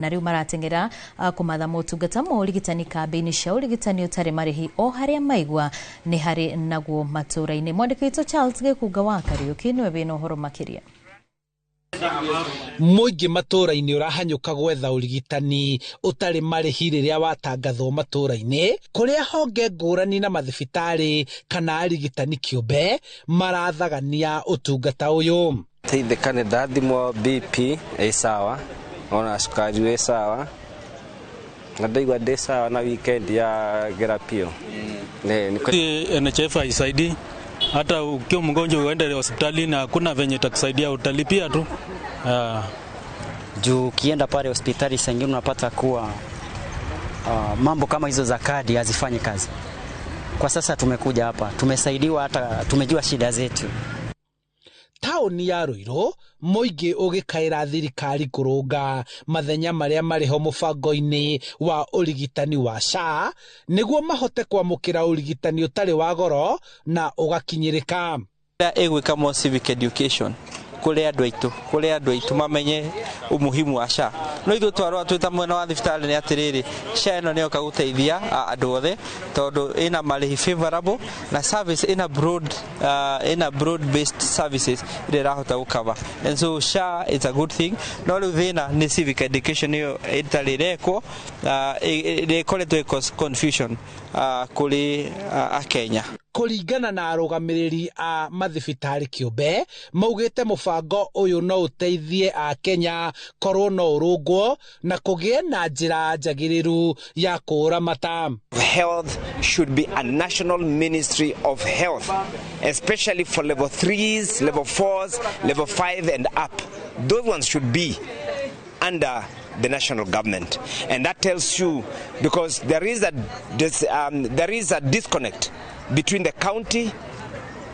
Na rĩu marateng'era kũmatha motungata ma ũrigitani kambĩ-inĩ cia ũrigitani ũtarĩ marĩhi o harĩa maigua nĩ harĩ naguo matũũra-inĩ. Mwandĩki witũ Charles Gĩkunga wa Kariũki nĩwe wĩna ũhoro makĩria. Mũingĩ matũũra-inĩ ũrahanyũka gwetha ũrigitani ũtarĩ marĩhi rĩrĩa watangathwo matũũra-inĩ kũrĩa honge ngũrani na mathibitarĩ kana arigitani kĩũmbe marathagania ũtungata ũyũ. Teithĩka nĩ ndathimwo BP ĩ sawa, ona cukari wĩ sawa, na ndaigua ndĩ sawa na weekend ya gera piũ. NHIF haisaidii. Hata ukiwa mgonjwa uende hospitali na hakuna venye itakusaidia, utalipia tu. Juu ukienda pale hospitali saa ingine unapata kuwa mambo kama hizo za kadi hazifanyi kazi. Kwa sasa tumekuja hapa, tumesaidiwa, hata tumejua shida zetu. Taũni ya Ruiru mũingĩ ũgĩkaĩra thirikari kũrũnga mathenya marĩa marĩ ho mũbango-inĩ wa ũrigitani wa SHA nĩguo mahote kwamũkĩra ũrigitani ũtarĩ wa goro na ũgakinyĩrĩka. Ĩgwĩka more civic education kũrĩ andũ aitũ, kũrĩ andũ aitũ mamenye umuhimu wa SHA. No ithuĩ twarora twĩ ta mwena wa thibitarĩ nĩ atĩrĩrĩ, SHA ĩno nĩyoka gũteithia andũ othe tondũ ĩna marĩhi favorable na service ĩna broad based services iria ĩrahota gũcover. And so SHA is a good thing. No rĩu thĩna nĩ civic education ĩyo ĩtarĩ ĩrekwo, ĩkoretwo ĩ confusion kũrĩ Akenya. Kũringana na arũgamĩrĩri a mathibitarĩ kĩũmbe maugĩte mũbango ũyũ no ũteithie Akenya korwo no ũrũngwo na kũgĩe na njĩra njagĩrĩru ya kũũramata. Health should be a national ministry of health, especially for level 3s, level 4s, level 5 and up. Those ones should be under the national government, and that tells you, because there is a disconnect between the county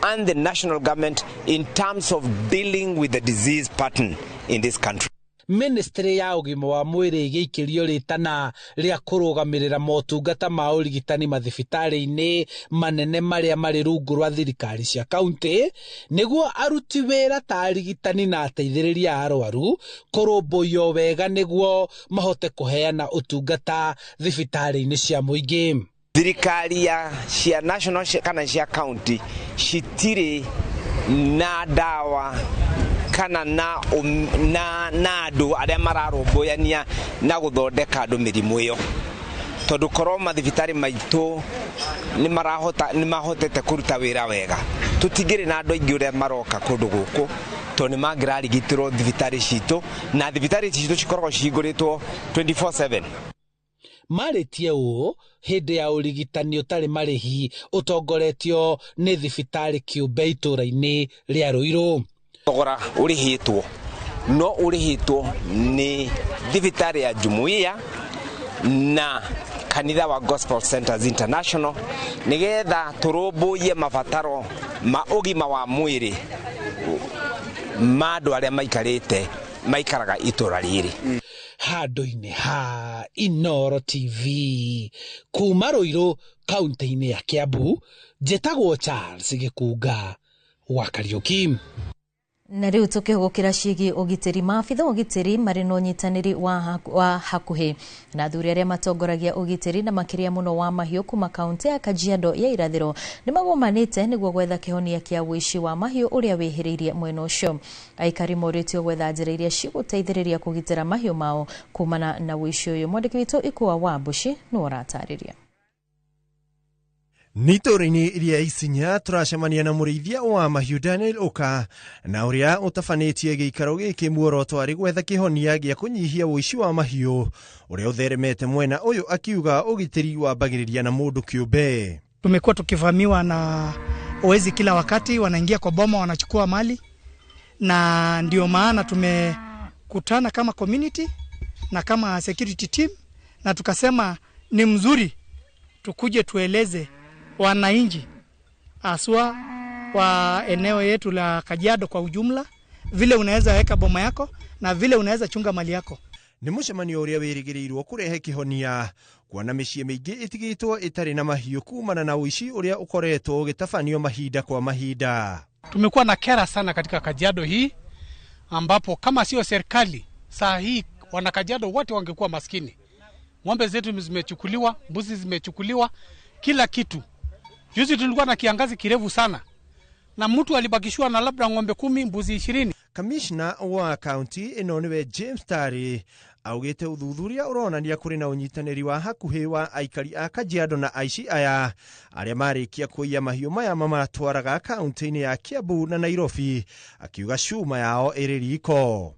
and the national government in terms of dealing with the disease pattern in this country. Ministry ya ũgima wa mwĩrĩ ĩgĩikĩrio rĩtana rĩa kũrũgamĩrĩra motungata ma ũrigitani mathibitarĩ-inĩ manene marĩa marĩ rungu rwa thirikari cia kaunti nĩguo aruti wĩra ta arigitani na ateithĩrĩria a arwaru kũrũmbũiyo wega nĩguo mahote kũheana ũtungata thibitarĩ-inĩ cia mũingĩ. Thirikari ya cia national kana cia county citirĩ na ndawa kana na andũ arĩa mararũmbũyania na gũthondeka andũ mĩrimũ ĩyo, tondũ korwo mathibitarĩ maitũ nĩ mahotete kũruta wĩra wega, tũtingĩrĩ na andũ aingĩ ũrĩa maroka kũndũ gũkũ, tondũ nĩ mangĩrarigitĩrwo thibitarĩ citũ, na thibitarĩ citũ cikoragwo cihingũrĩtwo 24/7. Marĩtie ũũ hĩndĩ ya ũrigitani ũtarĩ marĩhi ũtongoretio nĩ thibitarĩ kĩũmbe itũũra-inĩ rĩa Ruiru. Thogora ũrĩhĩtwo no ũrĩhĩtwo nĩ thibitarĩ ya jumuiya na kanitha wa Gospel Centers International nĩgetha tũrũmbũiye mabataro ma ũgima wa mwĩrĩ ma andũ arĩa maikarĩte maikaraga itũra rĩrĩ. Handũ-inĩ ha Inooro TV kuma Ruiru kaunti-inĩ ya Kiambu, njĩtagwo Charles Gĩkunga wa Kariũki. Na rĩu tũkĩhũgũkĩra ciĩgiĩ ũgitĩri, maabitha ũgitĩri marĩ na ũnyitanĩri wa hakuhĩ na athuri arĩa matongoragia ũgitĩri na makĩria mũno wa mahiũ kuma kaunti ya Kajiado ya irathĩro nĩ magomanĩte nĩguo gwetha kĩhonia kĩa ũici wa mahiũ ũrĩa wĩhĩrĩirie mwena ũcio. Aikari morĩtio gwetha njĩra iria cigũteithĩrĩria kũgitĩra mahiũ mao kumana na ũici ũyũ. Mwandĩki witũ Ikua wa Mbuci nĩwe ũratarĩria. Nĩ itũũra-inĩ rĩa Isinya tũracemania na mũrĩithia wa mahiũ Daniel Ũka na ũrĩa ũtabanĩtie gĩikaro gĩkĩ muoroto arĩ gwetha kĩhonia gĩa kũnyihia ũici wa mahiũ ũrĩa ũtheremete mwena ũyũ, akiuga ũgitĩri wambagĩrĩria na mũndũ kĩũmbe. Tumekuwa tukivamiwa na wezi kila wakati, wanaingia kwa boma wanachukua mali, na ndio maana tumekutana kama community na kama security team, na tukasema ni mzuri tukuje tueleze wananchi haswa wa eneo yetu la Kajiado kwa ujumla vile unaweza weka boma yako na vile unaweza chunga mali yako. Nĩ mũcemanio ũrĩa wĩrĩgĩrĩirwo kũrehe kĩhonia kuona mĩciĩ mĩingĩ ĩtigĩtwo ĩtarĩ na mahiũ kumana na ũici ũrĩa ũkoretwo ũgĩtabanio mahinda kwa mahinda. Tumekuwa na kera sana katika Kajiado hii, ambapo kama sio serikali saa hii Wanakajiado wote wangekuwa maskini. Ng'ombe zetu zimechukuliwa, mbuzi zimechukuliwa, kila kitu. Juzi tulikuwa na kiangazi kirefu sana, na mtu alibakishwa na labda ng'ombe 10, mbuzi 20. Kamishna wa kaunti ĩno nĩwe James Tari augĩte ũthuthuria ũronania kũrĩ na ũnyitanĩri wa hakuhĩ wa aikari a Kajiado na aici aya arĩa marĩkia kũiya mahiũ maya mamatwaraga kaunti-inĩ ya Kiambu na Nairobi, akiuga cuma yao ĩrĩ riko.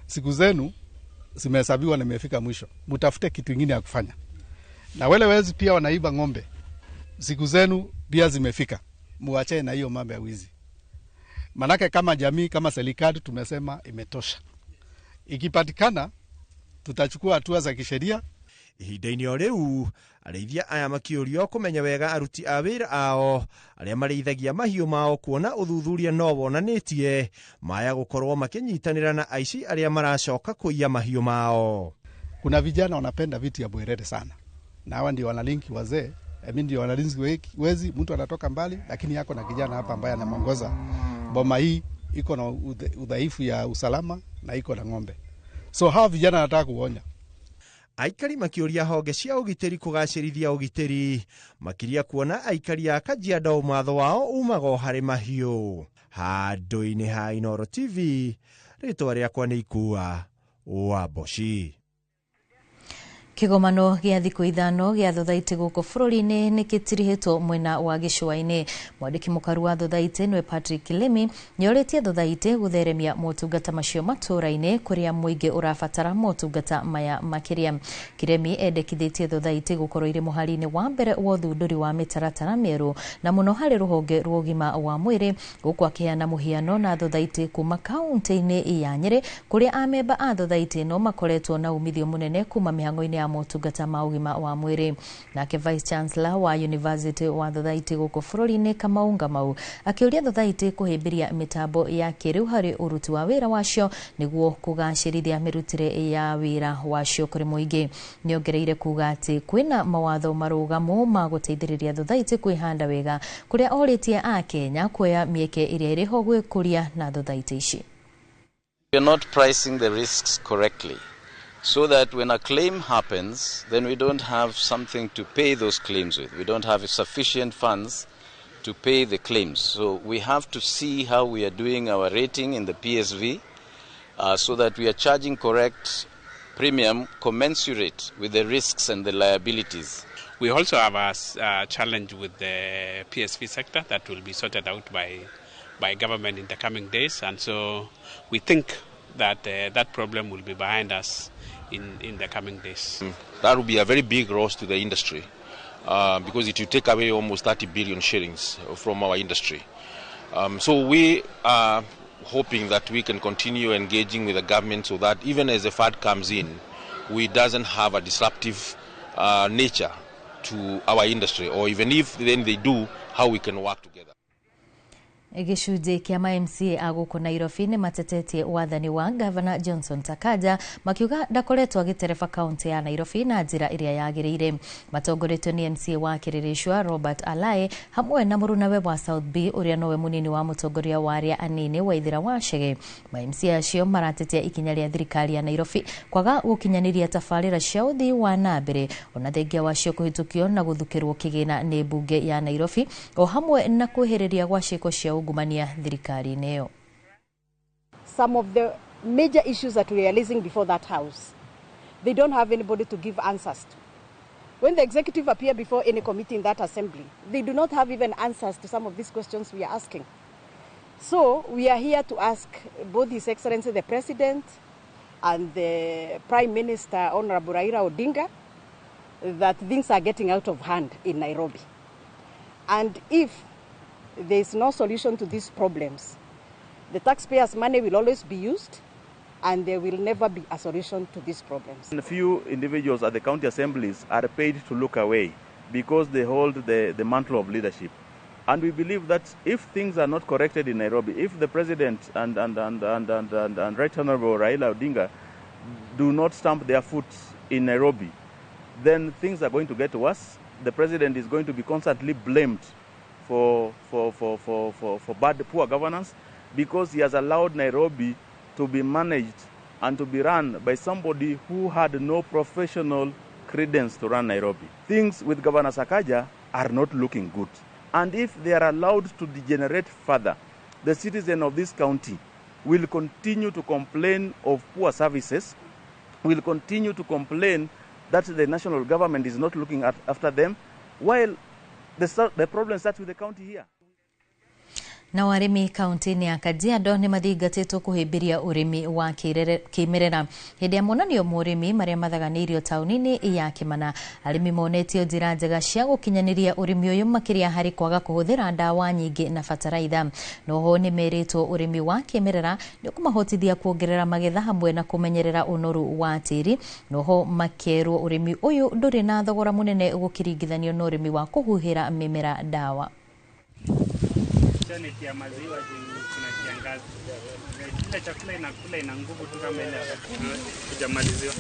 Siku zenu zimehesabiwa na imefika mwisho, mutafute kitu ingine ya kufanya. Na wale wezi pia wanaiba ng'ombe, siku zenu pia zimefika, muachane na hiyo mambo ya wizi. Manake kama jamii, kama serikali tumesema imetosha. Ikipatikana tutachukua hatua za kisheria. Ihinda-inĩ o rĩu arĩithia aya makĩũrio kũmenya wega aruti a wĩra ao arĩa marĩithagia mahiũ mao, kuona ũthuthuria no wonanĩtie maya gũkorwo makĩnyitanĩra na aici arĩa maracoka kũiya mahiũ mao. Kuna vijana wanapenda vitu ya bwerere sana, na hawa ndio wanalinki wazee, ndio wanalinki wezi. Mtu anatoka mbali lakini yako na kijana hapa ambaye anamongoza boma hii iko na udhaifu ya usalama na iko na ng'ombe. So hawa vijana nataka kuonya. Aikari makĩũria honge cia ũgitĩri kũgacĩrithia ũgitĩri, makĩria kuona aikari a Kajiado mwatho wao umaga o harĩ mahiũ. Handũ-inĩ ha Inooro TV, rĩtwa rĩakwa nĩ Ikua wa Mboci. Kĩgomano gĩa thikũ 5 gĩa thothaitĩ gũkũ bũrũri-inĩ nĩ gĩtirihĩtwo mwena wa gĩcũa-inĩ. Mwandĩki mũkaru wa thothaitĩ nĩwe Patrick Kilemi nĩorĩtie thothaitĩ gũtheremia motungata macio matũũra-inĩ kũrĩa mũingĩ ũrabatara motungata maya makĩria. Kilemi endekithĩtie thothaitĩ gũkorwo irĩ mũhari-inĩ wa mbere wa ũthundũri wa mĩtaratara mĩerũ na mũno harĩ rũhonge rwa ũgima wa mwĩrĩ, gũkũ akĩheana mũhiano na thothaitĩ kuma kaunti-inĩ ya Nyĩrĩ kũrĩa amemba a thothaitĩ no makoretwo na umithio mũnene kuma mĩhang'o-inĩ ya motungata ma ũgima wa mwĩrĩ. Nake Vice Chancellor wa University wa Thothaitĩ gũkũ bũrũri-inĩ Kamau Ngamau akĩũria thothaitĩ kũhĩmbĩria mĩtambo ya kĩrĩu harĩ ũruti wa wĩra wacio nĩguo kũgacĩrithia mĩrutĩre ya wĩra wacio kũrĩ mũingĩ. Nĩongereire kuga atĩ kwĩna mawatho marũgamu ma gũteithĩrĩria thothaitĩ kwĩhanda wega, kũrĩa orĩtie akenya kuoya mĩeke ĩrĩa ĩrĩho gwĩkũria na thothaitĩ ici. We are not pricing the risks correctly, so that when a claim happens, then we don't have something to pay those claims with. We don't have sufficient funds to pay the claims. So we have to see how we are doing our rating in the PSV, so that we are charging correct premium commensurate with the risks and the liabilities. We also have a challenge with the PSV sector that will be sorted out by government in the coming days, and so we think that that problem will be behind us in the coming days. That will be a very big loss to the industry, because it will take away almost 30 billion shillings from our industry. So we are hoping that we can continue engaging with the government so that even as the fund comes in, we doesn't have a disruptive nature to our industry, or even if then they do, how we can work together. Gĩcunjĩ kĩa ma MCA a gũkũ Nairobi nĩ matetetie wathani wa Gavana Johnson Sakaja makiuga ndakoretwo agĩtereba kaunti ya Nairobi na njĩra ĩrĩa yagĩrĩire. Matongoretio nĩ MCA wa Kĩrĩrĩcua Robert Alai hamwe na mũrunawe wa South B ũrĩa nowe mũnini wa mũtongoria wa arĩa anini Waithera wa Chege. Ma MCA acio maratetia ikinya rĩa thirikari ya Nairobi kwaga gũkinyanĩria tabarĩra cia ũthii wa na mbere ona thengia wacio kũhĩtũkio na gũthukĩrwo kĩgĩna nĩ mbunge ya Nairobi o hamwe na kwĩhĩrĩria gwa ciĩko cia ungumania thirikari-inĩ ĩyo. Some of the major issues that we are raising before that house, they don't have anybody to give answers to. When the executive appear before any committee in that assembly, they do not have even answers to some of these questions we are asking. So we are here to ask both His Excellency the President and the Prime Minister, Honorable Raila Odinga, that things are getting out of hand in Nairobi. And if there is no solution to these problems, the taxpayers' money will always be used and there will never be a solution to these problems. And few individuals at the county assemblies are paid to look away because they hold the mantle of leadership. And we believe that if things are not corrected in Nairobi, if the President and Right Honorable Raila Odinga do not stamp their foot in Nairobi, then things are going to get worse. The President is going to be constantly blamed for bad, poor governance, because he has allowed Nairobi to be managed and to be run by somebody who had no professional credence to run Nairobi. Things with Governor Sakaja are not looking good. And if they are allowed to degenerate further, the citizen of this county will continue to complain of poor services, will continue to complain that the national government is not looking after them, while the problem starts with the county here. Nao arĩmi kaunti-inĩ ya Kajiado nĩ mathingatĩtwo kũhĩmbĩria ũrĩmi wa kĩmerera. Hĩndĩ ya monanio ma ũrĩmi marĩa mathaganĩirio taũni-inĩ ya Kĩmana, arĩmi monetio njĩra njega cia gũkinyanĩria ũrĩmi ũyũ makĩria harĩ kwaga kũhũthĩra ndawa nyingĩ na bataraitha. Noho nĩ merĩtwo ũrĩmi wa kĩmerera nĩ ũkũmahotithia kuongerera magetha hamwe na kũmenyerera ũnoru wa tĩri. Noho makerwo ũrĩmi ũyũ ndũrĩ na thogora mũnene gũkĩringithanio na ũrĩmi wa kũhuhĩra mĩmera ndawa. Ya maziwa juu kuna kiangazi. Kila chakula inakula ina nguvu tu kama ile hujamaliziwa.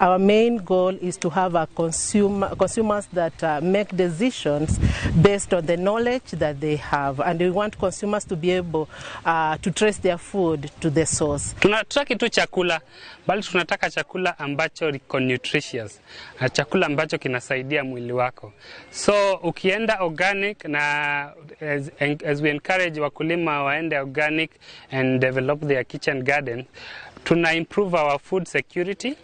Our main goal is to have a consumers that make decisions based on the knowledge that they have, and we want consumers to be able to trace their food to the source. Tunataka tu chakula, bali tunataka chakula ambacho iko nutritious, chakula ambacho kinasaidia mwili wako. So ukienda organic, na as we encourage wakulima waende organic and develop their kitchen garden, tuna improve our food security,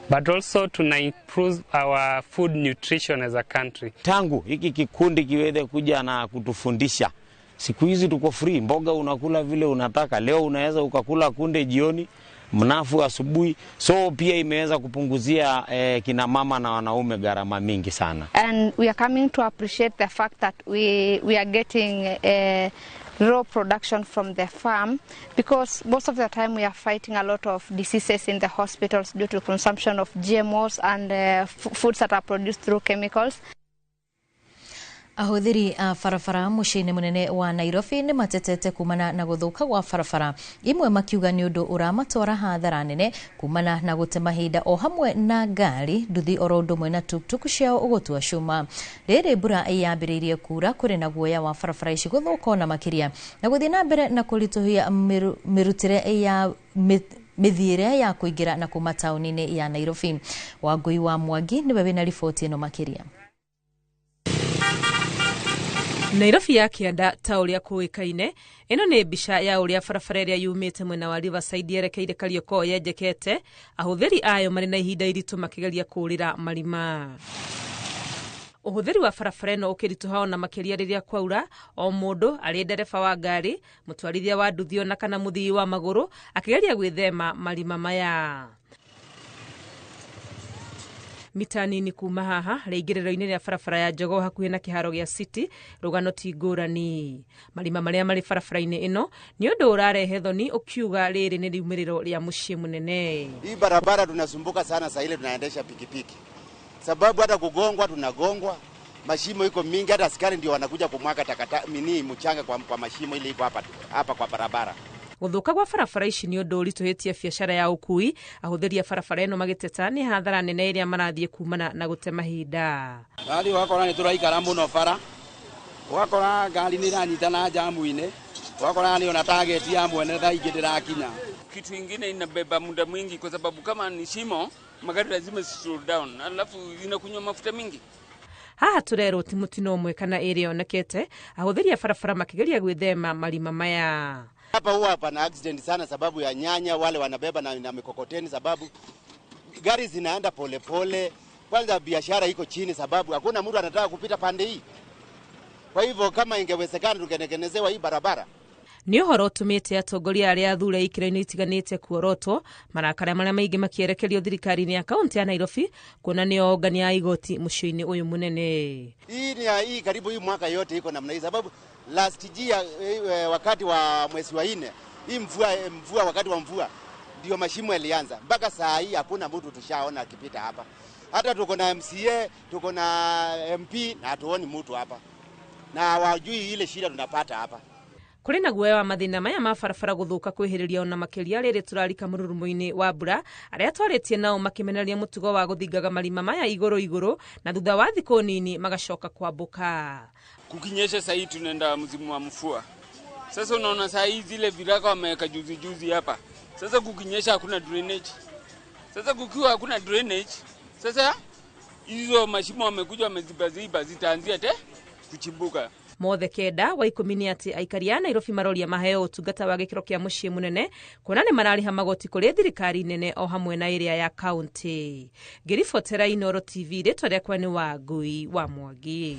but also tuna improve our food nutrition as a country. Tangu hiki kikundi kiweze kuja na kutufundisha, siku hizi tuko free, mboga unakula vile unataka. Leo unaweza ukakula kunde jioni, mnafu asubuhi. So pia imeweza kupunguzia kina mama na wanaume gharama mingi sana. And we are coming to appreciate the fact that we are getting raw production from the farm, because most of the time we are fighting a lot of diseases in the hospitals due to consumption of GMOs and foods that are produced through chemicals. Ahũthĩri a barabara mũciĩ-inĩ mũnene wa Nairobi nĩ matetete kumana na gũthũka gwa barabara imwe, makiuga nĩ ũndũ ũramatwara hathara nene kumana na gũte mahinda o hamwe na ngari nduthi oro ũndũ ũmwe na tuktuk ciao ũgũtua cuma. Rĩrĩ mbura yambĩrĩirie kura kũrĩ na guoya wa barabara ici gũthũka ona makĩria na gũthiĩ na mbere na kũritũhia mĩrutĩre ya mĩthiĩre ya kũingĩra na kuma taũni-inĩ ya Nairobi. Wangũi wa Mwangi nĩwe wĩna riboti ĩno makĩria. Nairobi ya kĩanda ta ũrĩa kũĩkaine, ĩno nĩ mbica ya ũrĩa barabara ĩrĩa yumĩte mwena wa Riverside yerekeire Kariokor yenjekete, ahũthĩri ayo marĩ na ihinda iritũ makĩgeria kũũrĩra marima. Ũhũthĩri wa barabara ĩno ũkĩritũha ona makĩria rĩrĩa kwaura, o mũndũ arĩ ndereba wa ngari, mũtwarithia wa nduthi ona kana mũthii wa magũrũ akĩgeria gwĩthema marima maya. Mita nini kuma haha rĩingĩrĩro-inĩ rĩa barabara ya Jogoo hakuhĩ na kĩharo gĩa City, rũgano ti ngũrani. Marima marĩa marĩ barabara-inĩ ĩno nĩ ũndũ ũrarehe thoni, ũkiuga rĩrĩ nĩ riumĩrĩro rĩa mũciĩ mũnene. Hii barabara tunasumbuka sana saa ile tunaendesha pikipiki, sababu hata kugongwa tunagongwa, mashimo iko mingi, hata askari ndio wanakuja kumwaga takataka mini mchanga kwa mashimo ile iko hapa kwa barabara. Gũthũka gwa barabara ici nĩ ũndũ ũritũhĩtie biacara ya ũkui, ahũthĩri a barabara ĩno magĩteta nĩ hathara nene ĩrĩa marathiĩ kumana na gũte mahinda. Ngari ũgakora nĩ tũraikara mũno bara, ũgakora ngari nĩ iranyitana jamu-inĩ, ũgakora nĩ ona target ya mwene thaa ingĩ ndĩrakinya. Kitu ingine inabeba muda mwingi kwa sababu kama ni shimo magari lazima slow down, alafu inakunywa mafuta mingi. Haha tũrerwo ti mũtino ũmwe kana ĩrĩ yonekete, ahũthĩri a barabara makĩgeria gwĩthema marima maya. Hapa huwa pana accident sana sababu ya nyanya wale wanabeba na mikokoteni, sababu gari zinaenda polepole. Kwanza biashara iko chini sababu hakuna mtu anataka kupita pande hii. Kwa hivyo kama ingewezekana tungetengenezewa hii barabara. Nĩ ũhoro ũtũmĩte atongoria arĩa athure ikĩro-inĩ itiganĩte kuorotwo, marakara marĩa maingĩ makĩerekerio thirikari-inĩ ya kaunti ya Nairobi kuona nĩo ongania a igoti mũciĩ-inĩ ũyũ mũnene. Hii ni hii karibu hii mwaka yote iko namna hii, sababu last year wakati wa mwezi wa 4 hii mvua wakati wa mvua ndio mashimo yalianza. Mpaka saa hii hakuna mtu tushaona akipita hapa. Hata tuko na MCA, tuko na MP na hatuoni mtu hapa. Na hawajui ile shida tunapata hapa. Kũrĩ na guoya wa mathĩna maya ma barabara gũthũka kwĩhĩrĩria ona makĩria rĩrĩ tũrarika mũrurumo-inĩ wa mbura, arĩa twarĩtie nao makĩmenereria mũtugo wa gũthingaga marima maya igũrũ igũrũ na thutha wa thikũ nini magacoka kwambũka. Kukinyesha sasa hii tunaenda msimu wa mvua. Sasa unaona saa hii zile viraka wameweka juzi juzi hapa. Sasa kukinyesha hakuna drainage. Sasa kukiwa hakuna drainage, sasa hizo mashimo wamekuja wamezibaziba zitaanzia te kuchimbuka. Mothe kenda wa 10 nĩ atĩ aikari a Nairobi maroria maheo ũtungata wa gĩkĩro kĩa mũciĩ mũnene kuona nĩ mararĩha magoti kũrĩ thirikari nene o hamwe na ĩrĩa ya kaunti. Ngĩribotera Inooro TV, rĩtwa rĩakwa nĩ Wangui wa Mwangi.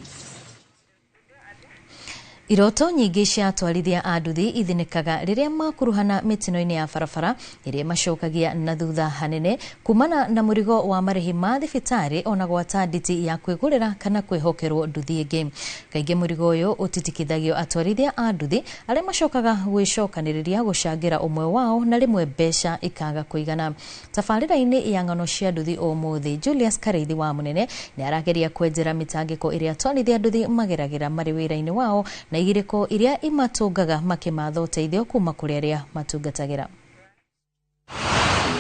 Iroto nyingĩ cia atwarithia a nduthi ithinĩkaga rĩrĩa makuruhana mĩtino-inĩ ya barabara ĩrĩa macokagia na thutha hanene kumana na mũrigo wa marĩhi ma thibitarĩ ona gwata nditi ya kwĩgũrĩra kana kwĩhokerwo nduthi ĩngĩ. Kaingĩ mũrigo ũyũ ũtitikithagio atwarithia a nduthi arĩa macokaga gwĩcokanĩrĩria gũcangĩra ũmwe wao na rĩmwe mbeca ikaga kũigana. Tabarĩra-inĩ ya ng'ano cia nduthi ũmũthĩ, Julius Kareithi wa Mũnene nĩ arageria kwenjera mĩtangĩko ĩrĩa atwarithia nduthi mageragĩra marĩ wĩra-inĩ wao na igiriko iria imatungaga makimatha ũteithio kuma kũrĩ arĩa matungatagĩra.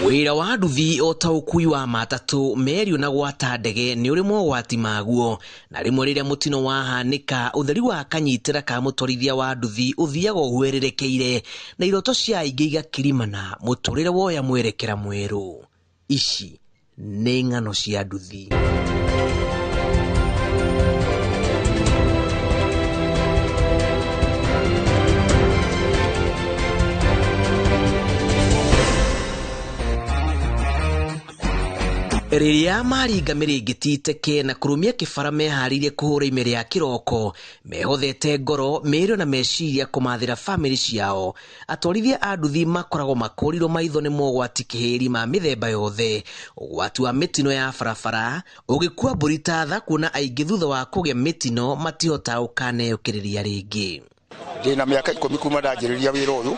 Wĩra wa nduthi o ta ũkui wa matatũ meri na gwata ndege nĩ ũrĩ mogwati maguo, na rĩmwe rĩrĩa mũtino wahanĩka ũtheri wa kanyitĩra ka mũtwarithia wa nduthi ũthiaga ũhwererekeire na iroto cia aingĩ igakirimana mũtũrĩre woya mwerekera mwerũ. Ici nĩ ng'ano cia nduthi. Rĩrĩa maringa mĩrĩngĩti teke na kũrũmia kĩbara meharĩirie kũhũra ime rĩa kĩroko mehothete ngoro mĩĩrĩ na meciria kũmathĩra bamĩrĩ ciao, atwarithia a nduthi makoragwo makũrirwo maitho nĩ mogwati kĩhĩri ma mĩthemba yothe. Ũgwati wa mĩtino ya barabara ũgĩkua mbũri ta tha kuona aingĩ thutha wa kũgĩa mĩtino matihotaga gũkaneyũkĩrĩria rĩngĩ. Ndĩna mĩaka 10 kuma ndanjĩrĩria wĩra ũyũ,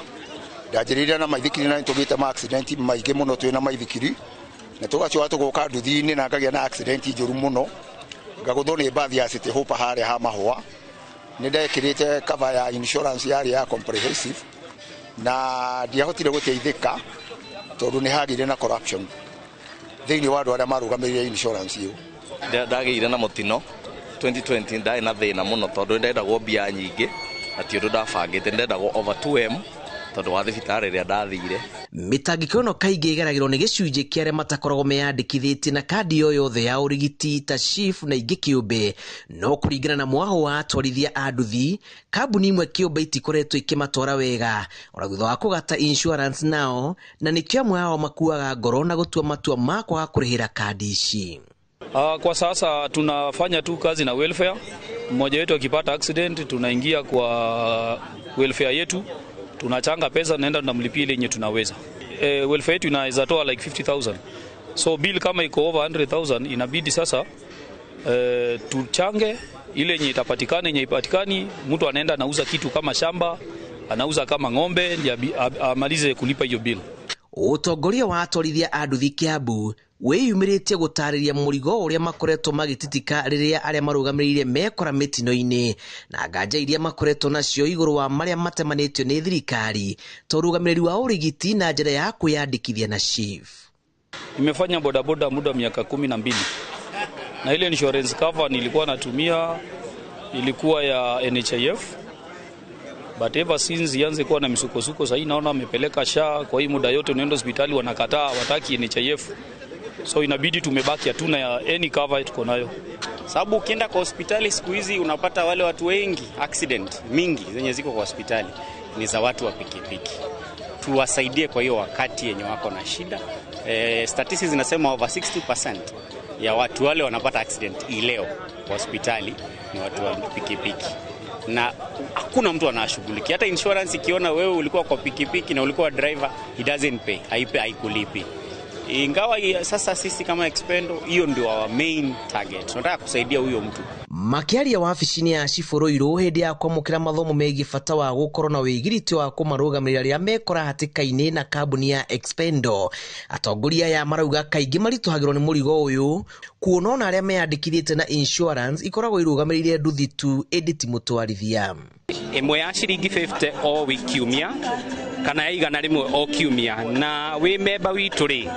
ndanjĩrĩria na maithikiri na nĩtũgĩte ma accident maingĩ mũno twĩ na maithikiri na tugacoka tugoka nduthi-inĩ na ngagĩa na accident njũru mũno, ngagũthwo nĩ mbathi ya City Hopper harĩa ha Mahũa. Nĩ ndekĩrĩte cover ya insurance yarĩ ya comprehensive na ndiahotire gũteithĩka tondũ nĩ hagĩire na corruption thĩinĩ wa andũ arĩa marũgamĩrĩire insurance ĩyo. Ndagĩire na mũtino 2020, ndarĩ na thĩna mũno tondũ ndendagwo mbia nyingĩ na ti ũndũ ndabangĩte, ndendagwo over 2M tondũ wa thibitarĩ ĩrĩa ndathire. Mĩtangĩko ĩno kaingĩ ĩgeragĩrwo nĩ gĩcunjĩ kĩa arĩa matakoragwo meyandĩkithĩtie na kandi o yothe ya ũrigiti ta SHIF na ingĩ kĩũmbe. No kũringana na mwaho wa atwarithia a nduthi, kambuni imwe kĩũmbe itikoretwo ikĩmatwara wega ona thutha wa kũgata insurance nao, na nĩkĩo amwe ao makuaga ngoro na gũtua matua ma kwaga kũrĩhĩra kandi ici. Kwa sasa tunafanya tu kazi na welfare. Mmoja wetu akipata accident tunaingia kwa welfare yetu, tunachanga pesa naenda tunamlipia ile yenye tunaweza. Welfare yetu inaweza toa like 50,000. So bill kama iko over 100,000 inabidi sasa tuchange ile yenye itapatikana, yenye ipatikani mtu anaenda anauza kitu kama shamba, anauza kama ng'ombe ndiye amalize kulipa hiyo bill. Ũtongoria wa atwarithia a nduthi Kiambu wĩyumĩrĩtie gũtarĩria mũrigo ũrĩa makoretwo magĩtitika rĩrĩa arĩa marũgamĩrĩire mekora mĩtino-inĩ na nganja iria makoretwo nacio igũrũ wa marĩa matemanĩtio nĩ thirikari ta ũrũgamĩrĩri wa ũrigiti na njĩra ya kwĩyandĩkithia na SHIF. Nimefanya bodaboda muda miaka 12 na ile insurance cover nilikuwa natumia ilikuwa ya NHIF. But ever since ianze kuwa na misukosuko sasa naona amepeleka SHA, kwa hii muda yote unaenda hospitali wanakataa, wataki NHIF. So inabidi tumebaki hatuna ya any cover tuko nayo. Sababu ukienda kwa hospitali siku hizi unapata wale watu wengi accident mingi zenye ziko kwa hospitali ni za watu wa pikipiki. Tuwasaidie kwa hiyo wakati yenye wako na shida. Statistics zinasema over 60% ya watu wale wanapata accident ileo kwa hospitali ni watu wa pikipiki. Na hakuna mtu anashughulikia. Hata insurance ikiona wewe ulikuwa kwa pikipiki na ulikuwa driver, it doesn't pay, haipe, haikulipi. Ingawa sasa sisi kama Expendo hiyo ndio our main target. Tunataka kusaidia huyo mtu. Makiaria wabici-inĩ ya Cibũ Ruiru hĩndĩ ya kwamũkĩra mathomo megiĩ bata wa gũkorwo na wĩgiriti wa kũmarũgamĩrĩra rĩrĩa mekora hatĩka-inĩ na kambuni ya Expendo. Atongoria aya marauga kaingĩ maritũhagĩrwo nĩ mũrigo ũyũ kuona ona arĩa meyandĩkithĩtie na insurance ikoragwo irũgamĩrĩire nduthi tu ĩndĩ ti mũtwarithia. Ĩmwe ya ciringi 50 o wiki kiumia kana ya 100 o kiumia, na wĩ memba witũ rĩ,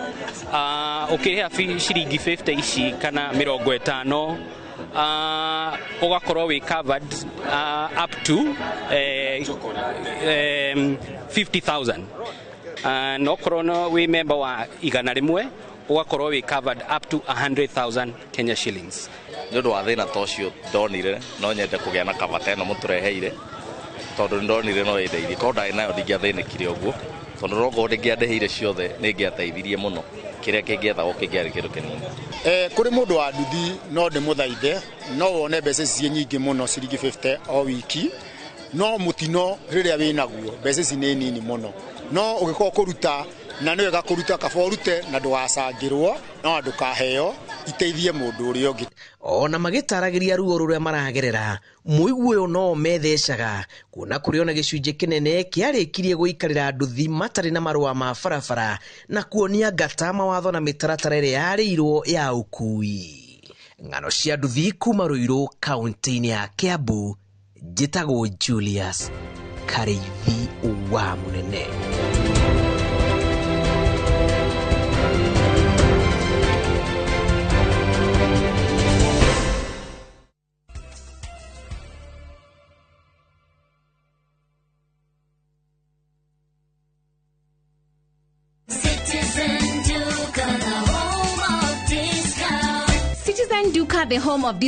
ũkĩrĩha ciringi 50 ici kana 50 Ũgakorwo wĩ covered up to 50,000. Na okorwo no wĩ member wa 100, ũgakorwo wĩ covered up to 100,000 Kenya shillings. Nĩ ũndũ wa thĩna ta ũcio ndonire, no nyende kũgĩa na cover ta ĩno mũtũreheire, tondũ nĩ ndonire no ĩndeithie. Korwo ndarĩ nayo ndingĩathĩnĩkire ũguo, tondũ nokorwo ndĩngĩandĩhĩire ciothe nĩ ingĩateithirie mũno, kĩrĩa kĩngĩethagwo kĩngĩarĩ kĩndũ kĩnini. Kũrĩ mũndũ wa nduthi no ndĩmũthaithe, no wone mbeca ici ciĩ nyingĩ mũno, ciringi 50 o wiki, no mũtino rĩrĩa wĩnaguo mbeca ici nĩ nini mũno, no ũgĩkorwo kũruta na nĩ wega kũruta, kaba ũrute na ndũgacangĩrwo no ndũkaheo, iteithie mũndũ ũrĩa ũngĩ. Ona magĩtaragĩria ruo rũrĩa maragerera, mũigua ũyũ no methecaga kuona kũrĩ ona gĩcunjĩ kĩnene kĩarĩkirie gũikarĩra nduthi matarĩ na marũa ma barabara na kuonia ngata mawatho na mĩtaratara ĩrĩa yarĩirwo ya ũkui. Ng'ano cia nduthi kuma Ruiru kaunti-inĩ ya Kiambu, njĩtagwo Julius Karĩithi wa Mũnene. Citizen Duka, the home of discount.